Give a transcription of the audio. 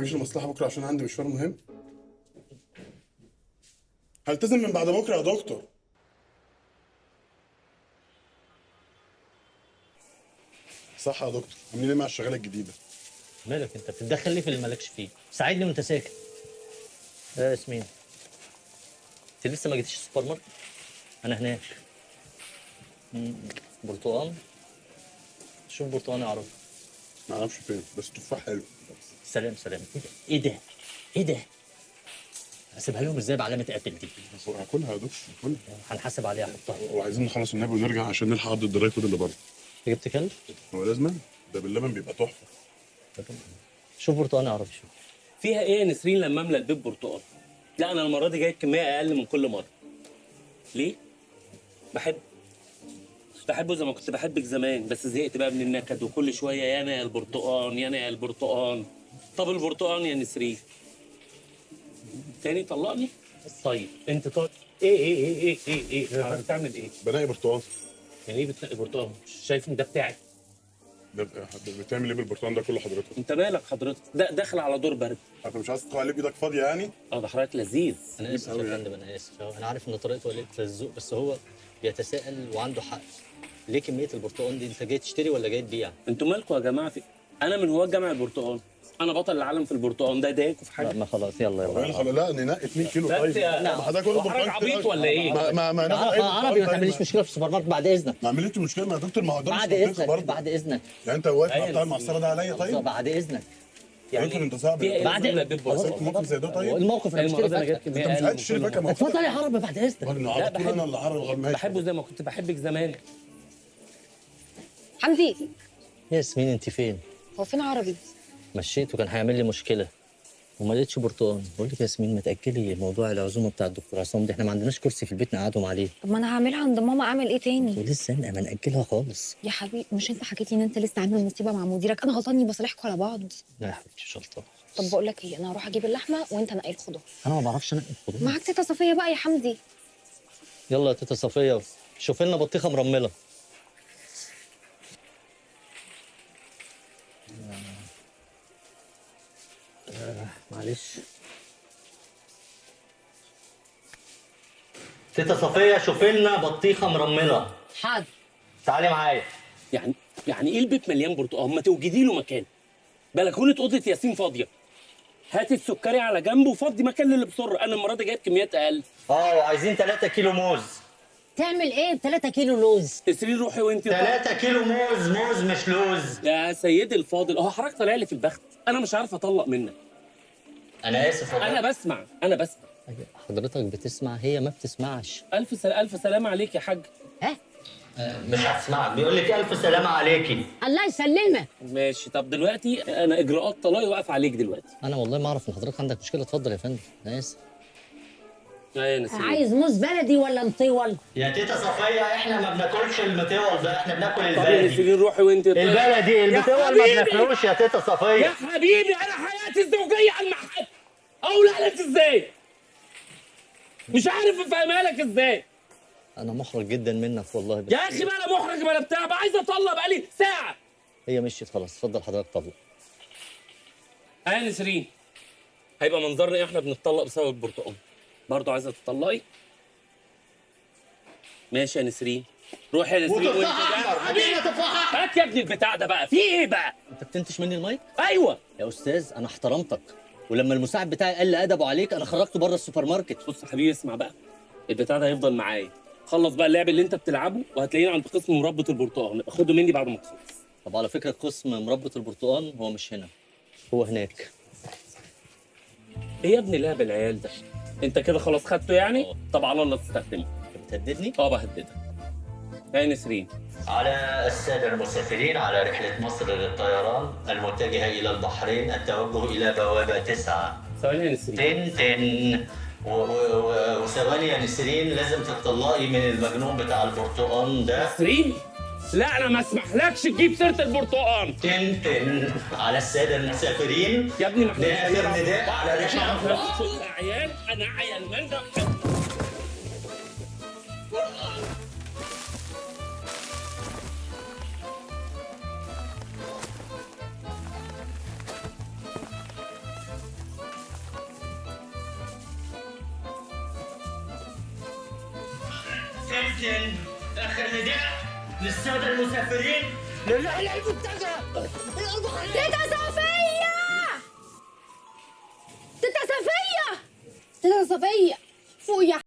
مش المصلحة بكره عشان عندي مشوار مهم. هلتزم من بعد بكره يا دكتور. صح يا دكتور، عاملين ايه مع الشغاله الجديدة؟ مالك انت بتتدخل ليه في اللي مالكش فيه؟ ساعدني وانت ساكت. يا ياسمين، انت لسه ما جيتيش السوبر ماركت؟ انا هناك. برتقال، شوف برتقال يا عربي. ما اعرفش فين، بس تفاح حلو. سلام سلام. ايه ده؟ ايه ده؟ هسيبها لهم ازاي بعلامة قتل دي؟ هاكلها يا دكتور، هاكلها. هنحاسب عليها، احطها. وعايزين نخلص النبي ونرجع عشان نلحق عرض ال dry food اللي بره. جبت كلب؟ هو لازما ده باللبن بيبقى تحفة. شوف برتقال يا عربي، شوف. فيها ايه يا نسرين لما املى البيت برتقال؟ لا انا المرة دي جايب كمية اقل من كل مرة. ليه؟ بحب بحبه زي ما كنت بحبك زمان، بس زهقت بقى من النكد وكل شوية يا انا يا البرتقال يا انا يا البرتقال. طب البرتقال يا نسرين تاني طلقني؟ طيب انت طيب ايه ايه ايه ايه ايه ايه بتعمل ايه؟ بنقي برتقال. يعني ايه بتنقي برتقال؟ مش شايف ان ده بتاعي؟ ده بتعمل ايه بالبرتقال ده كله حضرتك؟ انت مالك حضرتك؟ ده داخل على دور برد. انت مش عايز تدخل عليه بايدك فاضية يعني؟ اه ده حضرتك لذيذ. انا اسف يا فندم، انا اسف. انا عارف ان طريقته قليله الذوق، بس هو بيتساءل وعنده حق. ليه كمية البرتقال دي؟ انت جاي تشتري ولا جاي تبيع؟ انتوا مالكوا يا جماعة في؟ انا من هواة جمع البرتقال، انا بطل العالم في البرتقال ده. ضايقكوا في حاجة؟ لا ما خلاص، يلا يلا. لا لا، ننقي 2 كيلو. طيب ما حضرتك واخد برتقال عبيط ولا ايه؟ ما ناخد اي عربي. ما تعمليش مشكلة في السوبر ماركت بعد اذنك. ما عملتش مشكلة يا دكتور، ما هو ده بعد اذنك، بعد اذنك. يعني انت واقف بتاع المعصره ده عليا؟ طيب بعد اذنك يعني دكتور انت صعب. بعد موقف زي ده. طيب الموقف انا بشتري فاكهة، انت مش عايز تشتري فاكهة. اتفضل يا عربي بعد اذنك. لا بحب انا اللي عربي، بحبه زي ما كنت بحبك زمان. حمدي. ياسمين انت فين؟ هو فين عربي؟ مشيت وكان هيعمل لي مشكلة وما لقيتش برتقال. بقول لك يا ياسمين، ما تاجلي موضوع العزومة بتاع الدكتور عصام دي، احنا ما عندناش كرسي في البيت نقعدهم عليه. طب ما انا هعملها عند ماما، اعمل ايه تاني؟ ولسه ما ناجلها خالص. يا حبيبي مش انت حكيت لي ان انت لسه عامل مصيبة مع مديرك؟ انا غلطان اني بصالحكوا على بعض. لا يا حبيبتي مش غلطان. طب بقول لك ايه، انا هروح اجيب اللحمة وانت نقي الخضار. انا ما بعرفش انقي الخضار. معاك تيتا صفيه بقى يا حمدي. يلا يا تيتا صفيه، شوف لنا بطيخه مرمله. معلش تيتا صفية، شوفي لنا بطيخة مرملة. حاضر. تعالي معايا. يعني ايه البيت مليان برتقال؟ ما توجدي له مكان. بلكونة أوضة ياسين فاضية. هاتي السكري على جنب وفضي مكان للي بسر. أنا المرة دي جايب كميات أقل. وعايزين 3 كيلو موز. تعمل ايه ب 3 كيلو لوز؟ تسرين روحي وانت 3 كيلو موز، موز مش لوز. يا سيدي الفاضل، هو حضرتك طالع لي في البخت، أنا مش عارف أطلق منك. أنا آسف والله. أنا بسمع، أنا بسمع. حضرتك بتسمع، هي ما بتسمعش. ألف سلامة عليك يا حاج. ها؟ مش هتسمعك، بيقول لك ألف سلامة عليكي. الله يسلمك. ماشي. طب دلوقتي أنا إجراءات طلاقي واقف عليك دلوقتي. أنا والله ما أعرف إن حضرتك عندك مشكلة. اتفضل يا فندم، أنا آسف. يا نسرين، عايز موز بلدي ولا مطول؟ يا تيتا صفية، احنا ما بناكلش المطول ده، احنا بناكل طب يا البلدي. نسرين روحي وانت البلدي، المطول ما بناكلوش يا تيتا صفية. يا حبيبي انا حياتي الزوجية على المحل. اقولها لك ازاي؟ مش عارف افهمها لك ازاي. انا محرج جدا منك والله. بس يا اخي بقى انا محرج بلا بتاع، بقى عايز اطلق بقالي ساعة. هي مشيت خلاص، اتفضل حضرتك طلق. يا نسرين، هيبقى منظرنا ايه احنا بنتطلق بسبب البرتقال؟ برضه عايزه تطلقي؟ ماشي يا نسرين، روحي يا نسرين. وانت تفاحة. هات يا ابني البتاع ده بقى، في ايه بقى؟ انت بتنتش مني المايك؟ ايوه يا استاذ، انا احترمتك، ولما المساعد بتاعي قال لي ادبه عليك انا خرجته بره السوبر ماركت. بص يا حبيبي اسمع بقى، البتاع ده هيفضل معايا. خلص بقى اللعب اللي انت بتلعبه وهتلاقيني عند قسم مربى البرتقال، خده مني بعد ما تخلص. طب على فكرة قسم مربى البرتقال هو مش هنا، هو هناك. ايه يا ابني لعب العيال ده؟ انت كده خلاص خدته يعني؟ طب على الله تستخدمه. انت بتهددني؟ اه بهددك. يا نسرين. على السادة المسافرين على رحلة مصر للطيران المتجهة إلى البحرين التوجه إلى بوابة 9. ثواني يا نسرين. تن تن وثواني يا نسرين، لازم تطلقي من المجنون بتاع البرتقال ده. نسرين؟ لا انا ما اسمحلكش تجيب سيره البرتقال. تن تن. على السادة المسافرين يا ابني ما احنا ده اخر نداء على رحله. عيال، انا عيال مالنا. الكابتن، اخر نداء للسادة المسافرين للرحلة المتجهه. تيتا صفيه، تيتا صفيه، تيتا صفيه، فوق يا